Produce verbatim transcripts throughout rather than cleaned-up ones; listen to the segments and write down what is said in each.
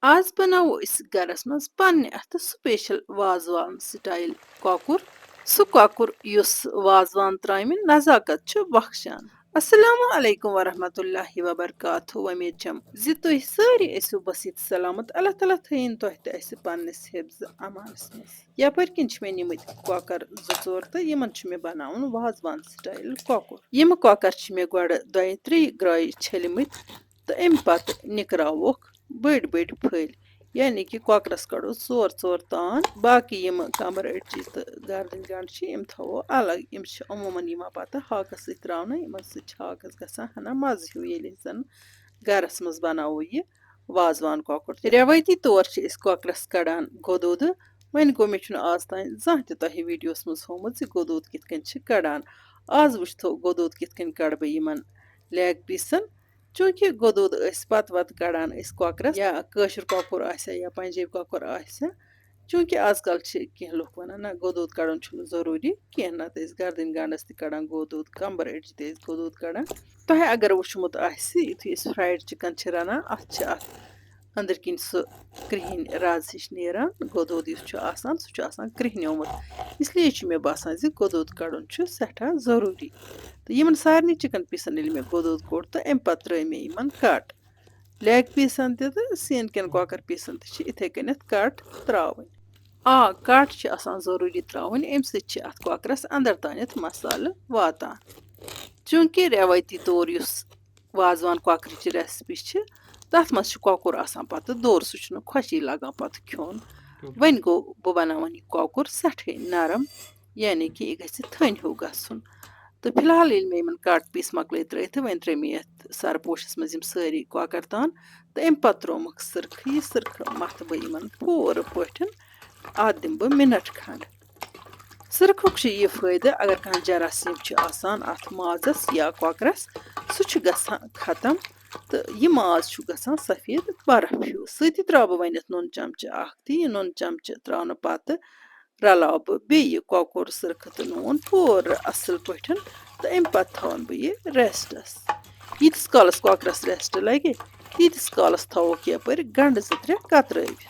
آز بناوو أسۍ گرس منٛز پننہِ اَتھٕ special وازوان style کۄکُر۔ سُہ کۄکُر یُس وازوان ترامہِ نزاکت چھُ بخشان۔ السلام علیکم ورحمۃ اللہ وبرکاتہ۔ وۄمید چھم زِ تُہۍ سٲری ٲسِو بسیت سلامت۔ اللہ تعالیٰ تھٲیِن تۄہہِ تہِ اَسہِ پننِس حفظ امانس منٛز۔ یپٲرۍ کِنۍ چھِ مےٚ نِمٕتۍ کۄکر زٕ ژور تہٕ یِمن چھُ مےٚ بناوُن وازوان style کۄکُر۔ یِم کۄکر چھِ مےٚ گۄڈٕ دۄیہِ ترٛیٚیہِ گرایہِ چھٔلمٕتۍ تہٕ اَمہِ پتہٕ نِکراووکھ بٔڑۍ بٔڑۍ پھٔلۍ، یعنی کہِ کۄکرَس کَڑو ژور ژور تان۔ باقٕے یِم کَمبَر أڈجہِ تہٕ گَردَنۍ گَنٛڈٕ چھِ، یِم تھاوو الگ۔ یِم چھِ عموٗمَن یِوان پَتہٕ ہاکَس سۭتۍ ترٛاونہٕ، یِمَن سۭتۍ چھِ ہاکَس گژھان ہَنا مَزٕ ہیوٗ، ییٚلہِ أسۍ زَن گَرَس منٛز بَناوو یہِ وازوان کۄکُر۔ رٮ۪وٲیتی طور چھِ أسۍ کۄکرَس کَڑان گۄدوٗدٕ۔ وۄنۍ گوٚو، مےٚ چھُنہٕ آز تام زانٛہہ تہِ تۄہہِ ویٖڈیوَس منٛز ہوومُت زِ گۄدوٗد کِتھ کٔنۍ چھِ کَڑان۔ آز وٕچھتو گۄدوٗد کِتھ کٔنۍ کَڑٕ بہٕ یِمَن leg pieceن۔ چوٗنٛکہِ گۄدوٗد ٲسۍ پَتہٕ وَتہٕ کَڑان أسۍ کۄکرَس یا کٲشُر کۄکُر آسہِ ہا یا پنٛجٲبۍ کۄکُر آسہِ ہا۔ چوٗنٛکہِ آز کَل چھِ کینٛہہ لُکھ وَنان، نہ، گۄدوٗد کَڑُن چھُنہٕ ضروٗری کینٛہہ، نَتہٕ ٲسۍ گَردَنۍ گَنٛڈَس تہِ کَڑان گۄدوٗد، کَمبَر أڈجہِ تہِ ٲسۍ گۄدوٗد کَڑان۔ تۄہہِ اگر وٕچھمُت آسہِ، یُتھُے أسۍ fried chicken چھِ رَنان، اَتھ چھِ اَتھ أنٛدٕرۍ کِنۍ سُہ کرٛہِنۍ رَز ہِش نیران۔ گۄدوٗد یُس چھُ آسان، سُہ چھُ آسان کرٛہنیومُت، اِسلیے چھُ مےٚ باسان زِ گۄدوٗد کَڑُن چھُ سٮ۪ٹھاہ ضروٗری۔ تہٕ یِمَن سارنٕے chicken pieceن ییٚلہِ مےٚ گۄدوٗد کوٚڑ تہٕ اَمہِ پَتہٕ ترٛٲے مےٚ یِمَن cut۔ Leg pieceن تہِ تہٕ سیٖن کٮ۪ن کۄکَر pieceن تہِ چھِ یِتھَے کٔنٮ۪تھ cut ترٛاوٕنۍ۔ آ، cut چھِ آسان ضروٗری ترٛاوٕنۍ، اَمہِ سۭتۍ چھِ اَتھ کۄکرَس اَندَر تانٮ۪تھ مصالہٕ واتان۔ چوٗنٛکہِ رٮ۪وٲیتی طور یُس وازوان کۄکرٕچ recipe چھِ، تَتھ منٛز چھُ کۄکُر آسان پَتہٕ دوٚر، سُہ چھُنہٕ خۄشی لَگان پَتہٕ کھیوٚن۔ وۄنۍ گوٚو، بہٕ بَناوَن یہِ کۄکُر سٮ۪ٹھٕے نرم، یعنی کہِ یہِ گژھِ تھٔنۍ ہیوٗ گژھُن۔ تہٕ فی الحال ییٚلہِ مےٚ یِمَن cut piece مۄکلٲے ترٛٲوِتھ، تہٕ وۄنۍ ترٛٲے مےٚ یَتھ سَرپوشَس منٛز یِم سٲری کۄکَر تان، تہٕ اَمہِ پَتہٕ ترٛوومَکھ سٕرخہٕ۔ یہِ سٕرخہٕ مَتھٕ بہٕ یِمَن پوٗرٕ پٲٹھۍ، اَتھ دِمہٕ بہٕ minute کھنٛڈ۔ سٕرخُک چھُ یہِ فٲیدٕ، اگر کانٛہہ جراثیم چھُ آسان اَتھ مازَس یا کۄکرَس، سُہ چھُ گژھان ختم تہٕ یہِ ماز چھُ گژھان سفید برف ہیوٗ۔ سۭتی ترٛاوٕ بہٕ وۄنۍ یَتھ نُن چمچہٕ اَکھ تہٕ یہِ نُن چمچہٕ ترٛاونہٕ پَتہٕ رَلاوٕ بہٕ بیٚیہِ یہِ کۄکُر، سٕرخہٕ تہٕ نوٗن پوٗرٕ اَصٕل پٲٹھۍ تہٕ اَمہِ پَتہٕ تھاوَن بہٕ یہِ restس۔ ییٖتِس کالَس کۄکرَس rest لَگہِ، تیٖتِس کالَس تھاووکھ یَپٲرۍ گَنٛڈٕ زٕ ترٛےٚ کَترٲوِتھ۔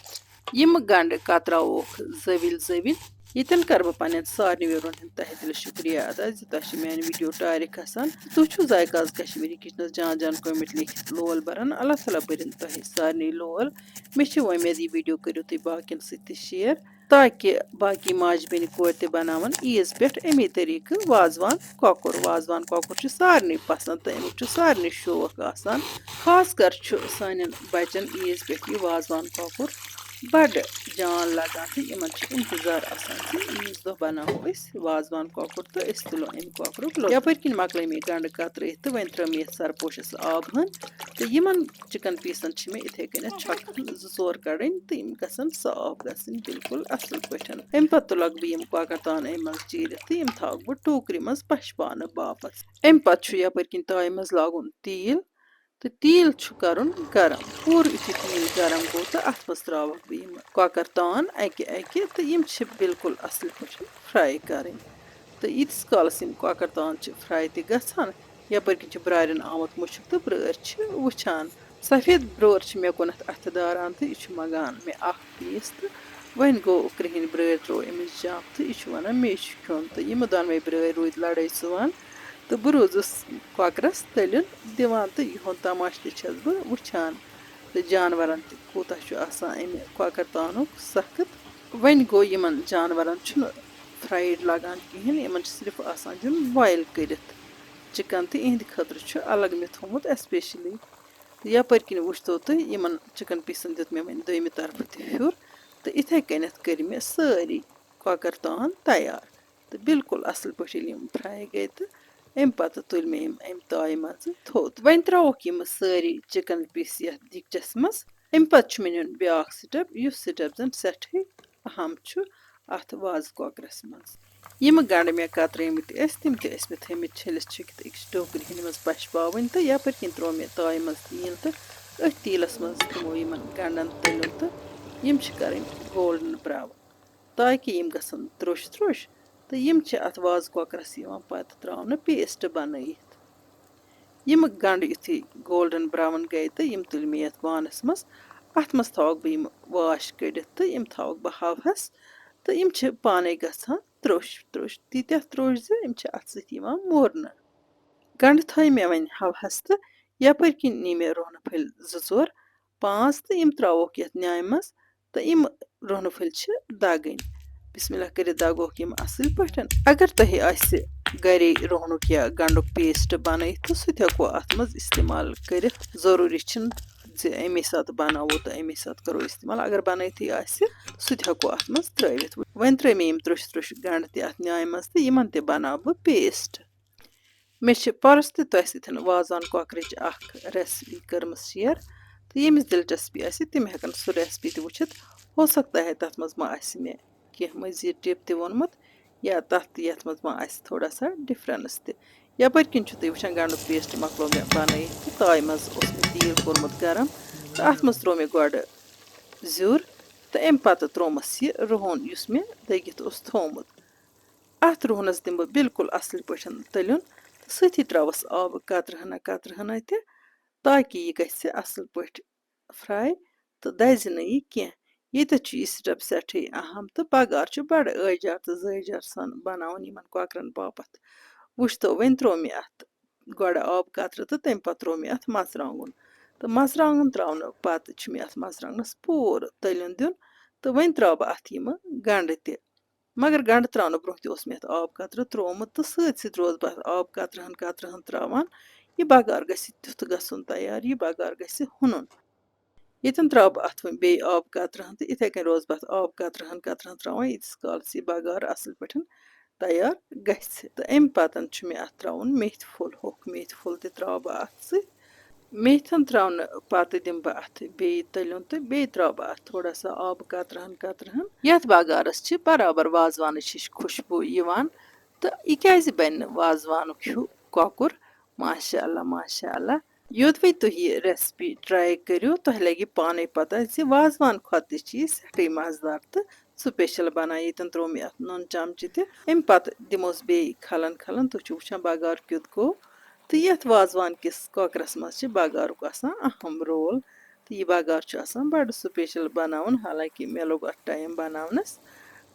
یِم گَنٛڈٕ کَتراووکھ زٲوِلۍ زٲوِلۍ۔ ییٚتٮ۪ن کَرٕ بہٕ پنٛنٮ۪ن سارنٕے viewerن ہُنٛد تہہ دِلہِ شُکریہ ادا زِ تۄہہِ چھِ میٛانہِ video ٹارِ کھسان۔ تُہۍ چھِو ذایقہٕ آز کشمیٖری kitchenس جان جان comment لیکھِتھ لول بَران۔ اللہ تعالیٰ بٔرِن تۄہہِ سارنٕے لول۔ مےٚ چھِ وۄمید یہِ video کٔرِو تُہۍ باقیَن سۭتۍ تہِ share، تاکہِ باقی ماجہِ بیٚنہِ کورِ تہِ بَناوَن عیٖز پٮ۪ٹھ اَمی طریٖقہٕ وازوان کۄکُر۔ وازوان کۄکُر چھُ سارنٕے پَسنٛد تہٕ اَمیُک چھُ سارنٕے شوق آسان۔ خاص کر چھُ سانٮ۪ن بَچَن عیٖز پٮ۪ٹھ یہِ وازوان کۄکُر بَڑٕ جان لَگان تہٕ یِمَن چھُ اِنتظار آسان زِ عیٖذ دۄہ بَناوو أسۍ وازوان کۄکُر تہٕ أسۍ تُلو اَمہِ کۄکرُک لُطُف۔ یَپٲرۍ کِنۍ مۄکلٲے مےٚ گَنٛڈٕ کَترٲیِتھ تہٕ وۄنۍ ترٛٲو مےٚ یَتھ سَرپوشَس آب ہَن تہٕ یِمَن chicken pieceن چھِ مےٚ یِتھَے کٔنٮ۪تھ چھۄکھ زٕ ژور کَڑٕنۍ تہٕ یِم گژھن صاف گژھٕنۍ بِلکُل اَصٕل پٲٹھۍ۔ اَمہِ پَتہٕ تُلَکھ بہٕ یِم کۄکَر تان اَمہِ منٛز چیٖرِتھ تہٕ یِم تھاوَکھ بہٕ ٹوٗکرِ منٛز پَشپاونہٕ باپَتھ۔ اَمہِ پَتہٕ چھُ یَپٲرۍ کِنۍ تایہِ منٛز لاگُن تیٖل تہٕ تیٖل چھُ کَرُن گرم۔ پوٗرٕ یُتھُے تیٖل گرم گوٚو تہٕ اَتھ منٛز ترٛاوَکھ بہٕ یِم کۄکَر تان اَکہِ اَکہِ تہٕ یِم چھِ بِلکُل اَصٕل پٲٹھۍ fry کَرٕنۍ۔ تہٕ ییٖتِس کالَس یِم کۄکَر تان چھِ fry تہِ گژھان، یَپٲرۍ کِنۍ چھُ برٛارٮ۪ن آمُت مُشُک تہٕ برٛٲرۍ چھِ وٕچھان۔ سفید برٛور چھِ مےٚ کُنَتھ اَتھٕ داران تہٕ یہِ چھُ منٛگان مےٚ اَکھ piece تہٕ وۄنۍ گوٚو کرٛہِنۍ برٛٲرۍ ترٛوو أمِس jump تہٕ یہِ چھُ وَنان، "مے چھُ کھیوٚن۔" تہٕ یِمہٕ دۄنوَے برٛٲرۍ روٗدۍ لَڑٲے ژُوان تہٕ بہٕ روٗزٕس کۄکرَس تٔلیُن دِوان تہٕ یِہُنٛد تماشہٕ تہِ چھَس بہٕ وٕچھان۔ تہٕ جانوَرَن تہِ کوٗتاہ چھُ آسان اَمہِ کۄکَر تانُک سخت۔ وۄنۍ گوٚو، یِمَن جانوَرَن چھُنہٕ fried لَگان کِہیٖنۍ، یِمَن چھُ صرف آسان دیُن boil کٔرِتھ chicken تہٕ یِہِنٛدِ خٲطرٕ چھُ الگ مےٚ تھوٚومُت specially۔ تہٕ یَپٲرۍ کِنۍ وٕچھتو تُہۍ، یِمَن chicken pieceن دیُت مےٚ وۄنۍ دوٚیمہِ طرفہٕ تہِ پھیُر تہٕ یِتھَے کٔنٮ۪تھ کٔرۍ مےٚ سٲری کۄکَر تان تیار۔ تہٕ بِلکُل اَصٕل پٲٹھۍ ییٚلہِ یِم fry گٔے تہٕ اَمہِ پَتہٕ تُلۍ مےٚ یِم اَمہِ تایہِ منٛزٕ تھوٚد۔ وۄنۍ ترٛاووکھ یِم سٲری chicken piece یَتھ دیٖگچَس منٛز۔ اَمہِ پَتہٕ چھُ مےٚ نیُن بیٛاکھ step، یُس step زَن سٮ۪ٹھٕے اَہَم چھُ اَتھ وازٕ کۄکرَس منٛز۔ یِم گَنٛڈٕ مےٚ کترٲومٕتۍ ٲسۍ، تِم تہِ ٲسۍ مےٚ تھٲومٕتۍ چھٔلِتھ چھُکِتھ أکِس ٹوکرِ ہِنٛدِ منٛز پَشپاوٕنۍ تہٕ یَپٲرۍ کِنۍ ترٛوو مےٚ تایہِ منٛز تیٖل تہٕ أتھۍ تیٖلَس منٛز دِمو یِمَن گَنٛڈَن تٔلیُن تہٕ یِم چھِ کَرٕنۍ golden brown، تاکہِ یِم گژھن تروٚش تروٚش تہٕ یِم چھِ اَتھ وازٕ کۄکرَس یِوان پَتہٕ ترٛاونہٕ paste بَنٲیِتھ۔ یِم گَنٛڈٕ یُتھُے golden brown گٔے تہٕ یِم تُلۍ مےٚ یَتھ بانَس منٛز۔ اَتھ منٛز تھاوَکھ بہٕ یِم واش کٔڑِتھ تہٕ یِم تھاوَکھ بہٕ ہَوہَس، تہٕ یِم چھِ پانَے گژھان ترٛوٚش ترٛوٚش، تیٖتیٛاہ ترٛوٚش زِ یِم چھِ اَتھٕ سۭتۍ یِوان مورنہٕ۔ گنٛڈٕ تھٲے مےٚ وۄنۍ ہَوہَس تہٕ یَپٲرۍ کِنۍ نی مےٚ رۄہنہٕ پھٔلۍ زٕ ژور پانٛژھ تہٕ یِم ترٛاووکھ یَتھ نیامہِ منٛز تہٕ یِم رۄہنہٕ پھٔلۍ چھِ دَگٕنۍ۔ بسم اللہ کٔرِتھ دَگوکھ یِم اَصٕل پٲٹھۍ۔ اگر تۄہہِ آسہِ گَرے رۄہنُک یا گنٛڈُک پیسٹ بَنٲیِتھ تہٕ سُہ تہِ ہٮ۪کو اَتھ منٛز استعمال کٔرِتھ۔ ضروٗری چھِنہٕ زِ اَمے ساتہٕ بَناوو تہٕ اَمے ساتہٕ کَرو استعمال۔ اگر بَنٲیتھٕے آسہِ، سُہ تہِ ہٮ۪کو اَتھ منٛز ترٛٲوِتھ۔ وۄنۍ ترٛٲے مےٚ یِم ترٛوٚش ترٛوٚش گنٛڈٕ تہِ اَتھ نیامہِ منٛز تہٕ یِمَن تہِ بَناوٕ بہٕ پیسٹ۔ مےٚ چھِ پَرُس تہِ تۄہہِ سۭتۍ وازوان کۄکرٕچ اَکھ recipe کٔرمٕژ share، تہٕ ییٚمِس دِلچَسپی آسہِ، تِم ہٮ۪کَن سُہ recipe تہِ وٕچھِتھ۔ ہو سکتا ہے تَتھ منٛز ما آسہِ مےٚ کینٛہہ مٔزیٖد tip تہِ ووٚنمُت، یا تَتھ تہٕ یَتھ منٛز ما آسہِ تھوڑا سا difference تہِ۔ یَپٲرۍ کِنۍ چھُو تُہۍ وٕچھان، گنٛڈُک paste مۄکلو مےٚ بَنٲیِتھ، تہٕ تایہِ منٛز اوس مےٚ تیٖل کوٚرمُت گرم، تہٕ اَتھ منٛز ترٛوو مےٚ گۄڈٕ زیُر، تہٕ اَمہِ پَتہٕ ترٛوومَس یہِ رُہُن، یُس مےٚ دٔگِتھ اوس تھوٚومُت۔ اَتھ رُہنَس دِمہٕ بہٕ بالکل اَصٕل پٲٹھۍ تٔلیُن، تہٕ سۭتی ترٛاوَس آبہٕ قطرٕ ہنا قطرٕ ہنا تہِ، تاکہِ یہِ گژھِ اَصٕل پٲٹھۍ fry تہٕ دَزِ نہٕ یہِ کینٛہہ۔ ییٚتٮ۪تھ چھُ یہِ step سٮ۪ٹھٕے اَہَم، تہٕ بَغار چھُ بَڑٕ ٲجار تہٕ زٲجار سان بَناوُن یِمَن کۄکرَن باپَتھ۔ وٕچھتو، وۄنۍ ترٛوو مےٚ اَتھ گۄڈٕ آبہٕ قطرٕ تہٕ تَمہِ پَتہٕ ترٛوو مےٚ اَتھ مَرژٕوانٛگُن۔ تہٕ مَرژٕوانٛگُن ترٛاونہٕ پَتہٕ چھُ مےٚ اَتھ مَرژٕوانٛگنَس پوٗرٕ تٔلیُن دیُن، تہٕ وۄنۍ ترٛاوٕ بہٕ اَتھ یِمہٕ گنٛڈٕ تہِ۔ مگر گنٛڈٕ ترٛاونہٕ برٛونٛہہ تہِ اوس مےٚ اَتھ آبہٕ قطرٕ ترٛوومُت، تہٕ سۭتۍ سۭتۍ روٗز بہٕ اَتھ آبہٕ قطرٕ ہن قطرٕ ہن ترٛاوان۔ یہِ بَغار گژھِ تیُتھ گژھُن تیار، یہِ بَغار گژھِ ہُنُن۔ ییٚتٮ۪ن ترٛاوٕ بہٕ اَتھ وۄنۍ بیٚیہِ آبہٕ قطرٕ ہن، تہٕ یِتھَے کٔنۍ روزٕ بہٕ اَتھ آبہٕ قطرٕ ہن قطرٕ ہن ترٛاوان، ییٖتِس کالَس یہِ بَغار اَصٕل پٲٹھۍ تیار گژھِ۔ تہٕ اَمہِ پَتہٕ چھُ مےٚ اَتھ ترٛاوُن میتھِ پھوٚل، ہوٚکھ میتھِ پھوٚل تہِ ترٛاوٕ بہٕ اَتھ سۭتۍ۔ میتھن ترٛاونہٕ پتہٕ دِمہٕ بہٕ اَتھ بیٚیہِ تٔلیُن تہٕ بیٚیہِ ترٛاوٕ بہٕ اَتھ تھوڑا سا آبہٕ قطرٕ ہن قطرٕ ہن۔ یَتھ بَغارَس چھِ برابر وازوانٕچ ہِش خوشبوٗ یِوان، تہٕ یہِ کیٛازِ بَنہِ نہٕ وازوانُک ہیوٗ کۄکُر؟ ماشاء اللہ، ماشاء اللہ۔ یوٚدوَے تُہۍ یہِ recipe try کٔرِو، تۄہہِ لَگہِ پانَے پَتہ زِ وازوان کھۄتہٕ تہِ چھِ یہِ سٮ۪ٹھٕے مَزٕدار تہٕ special بَنان۔ ییٚتٮ۪ن ترٛوو مےٚ اَتھ نُن چَمچہٕ تہِ۔ اَمہِ پَتہٕ دِموس بیٚیہِ کھَلَن کھَلَن۔ تُہۍ چھِو وٕچھان بَغار کیُتھ گوٚو۔ تہٕ یَتھ وازوان کِس کۄکرَس منٛز چھِ بَغارُک آسان اَہَم role۔ تہٕ یہِ بَغار چھُ آسان بَڑٕ special بَناوُن، حالانکہِ مےٚ لوٚگ اَتھ time بَناونَس،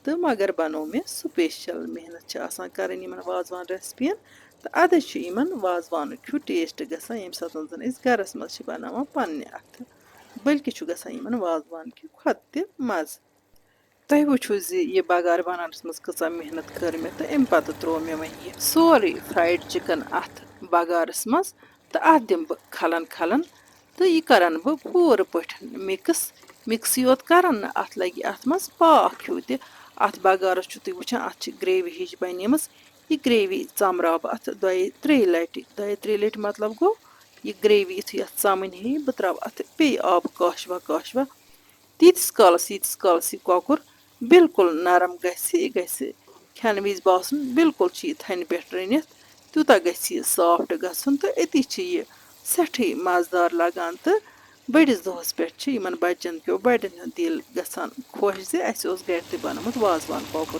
تہٕ مگر بَنوو مےٚ special۔ محنت چھِ آسان کَرٕنۍ یِمَن وازوان recipeیَن، تہٕ اَدٕ چھُ یِمَن وازوانُک ہیوٗ taste گژھان، ییٚمہِ ساتہٕ زَن أسۍ گَرَس منٛز چھِ بَناوان پنٛنہِ اَتھٕ، بلکہِ چھُ گژھان یِمَن وازوان کہِ کھۄتہٕ تہِ مَزٕ۔ تۄہہِ وٕچھِو زِ یہِ بَغار بَناونَس منٛز کۭژاہ محنت کٔر مےٚ، تہٕ اَمہِ پَتہٕ ترٛوو مےٚ وۄنۍ یہِ سورُے fried chicken اَتھ بَغارَس منٛز، تہٕ اَتھ دِمہٕ بہٕ کھَلَن کھَلَن، تہٕ یہِ کَرَن بہٕ پوٗرٕ پٲٹھۍ mix۔ mix یوت کَرَن نہٕ، اَتھ لَگہِ اَتھ منٛز پاکھ ہیوٗ تہِ۔ اَتھ بَغارَس چھُو تُہۍ وٕچھان، اَتھ چھِ gravy ہِش بَنیمٕژ۔ یہِ gravy ژَمراو بہٕ اَتھ دۄیہِ ترٛیٚیہِ لَٹہِ، دۄیہِ ترٛیٚیہِ لَٹہِ مطلب گوٚو، یہِ gravy یُتھُے اَتھ ژَمٕنۍ ہیٚیہِ، بہٕ ترٛاوٕ اَتھ بیٚیہِ آبہٕ کاشوا کاشوا۔ تیٖتِس کالَس، ییٖتِس کالَس یہِ کۄکُر بالکل نرم گژھِ، یہِ گژھِ کھٮ۪نہٕ وِزِ باسُن بالکل چھُ یہِ تھَنہِ پٮ۪ٹھ رٔنِتھ، تیوٗتاہ گژھِ یہِ soft گژھُن، تہٕ أتی چھِ یہِ سٮ۪ٹھٕے مَزٕدار لَگان۔ تہٕ بٔڑِس دۄہَس پٮ۪ٹھ چھِ یِمَن بَچَن کیو بَڑٮ۪ن ہُنٛد دِل گژھان خۄش زِ اَسہِ اوس گَرِ تہِ بَنومُت وازوان کۄکُر۔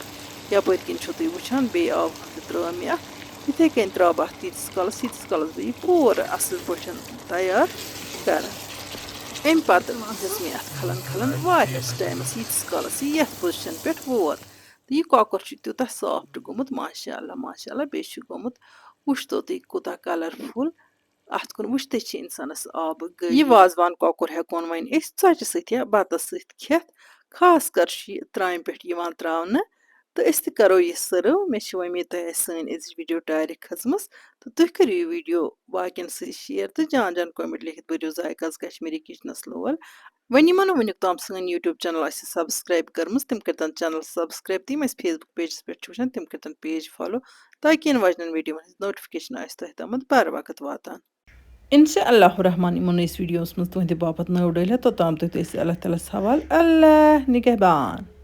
یَپٲرۍ کِنۍ چھُو تُہۍ وٕچھان، بیٚیہِ آو ہَن تہٕ ترٛٲو مےٚ اَتھ۔ یِتھَے کٔنۍ ترٛاوٕ بہٕ اَتھ تیٖتِس کالَس، ییٖتِس کالَس بہٕ یہِ پوٗرٕ اَصٕل پٲٹھۍ تیار کَرٕ۔ اَمہِ پَتہٕ دِژ مےٚ اَتھ کھَلَن کھَلَن واریاہَس ٹایمَس، ییٖتِس کالَس یہِ یَتھ position پٮ۪ٹھ ووت۔ تہٕ یہِ کۄکُر چھُ تیوٗتاہ soft گوٚمُت، ماشاء اللہ، ماشاء اللہ، بیٚیہِ چھُ گوٚمُت، وٕچھتو تُہۍ کوٗتاہ colourful۔ اَتھ کُن وٕچھتھٕے چھِ اِنسانَس آبہٕ گٔلۍ۔ یہِ وازوان کۄکُر ہٮ۪کون وۄنۍ أسۍ ژۄچہِ سۭتۍ یا بَتَس سۭتۍ کھٮ۪تھ۔ خاص کر چھُ یہِ ترٛامہِ پٮ۪ٹھ یِوان ترٛاونہٕ۔ تہٕ أسۍ تہِ کَرو یہِ serve۔ مےٚ چھِ وۄمید تۄہہِ آسہِ سٲنۍ أزِچ video ٹارِ کھٔژمٕژ۔ تہٕ تُہۍ کٔرِو یہِ video باقیَن سۭتۍ share تہٕ جان جان comment لیکھِتھ بٔرِو ذایقہٕ آز کشمیٖری kitchenَس لول۔ وۄنۍ یِمو نہٕ وٕنیُک تام سٲنۍ YouTube channel آسہِ subscribe کٔرمٕژ، تِم کٔرۍتَن channel subscribe تہٕ یِم اَسہِ Facebook pageَس پٮ۪ٹھ چھِ وٕچھان، تِم کٔرۍتَن page follow، تاکہِ یِنہٕ واجنٮ۪ن videoَن ہٕنٛز notification آسہِ تۄہہِ تامَتھ بَر وقت واتان۔ اِنشاء اللہ الرحمن یِمو نٔیِس videoَس منٛز تُہٕنٛدِ باپَتھ نٔو ڈٲلِتھ، توٚتام تُہۍ تہٕ أسۍ اللہ تعالیٰ ہَس حوالہٕ۔ اللہ نِگہبان۔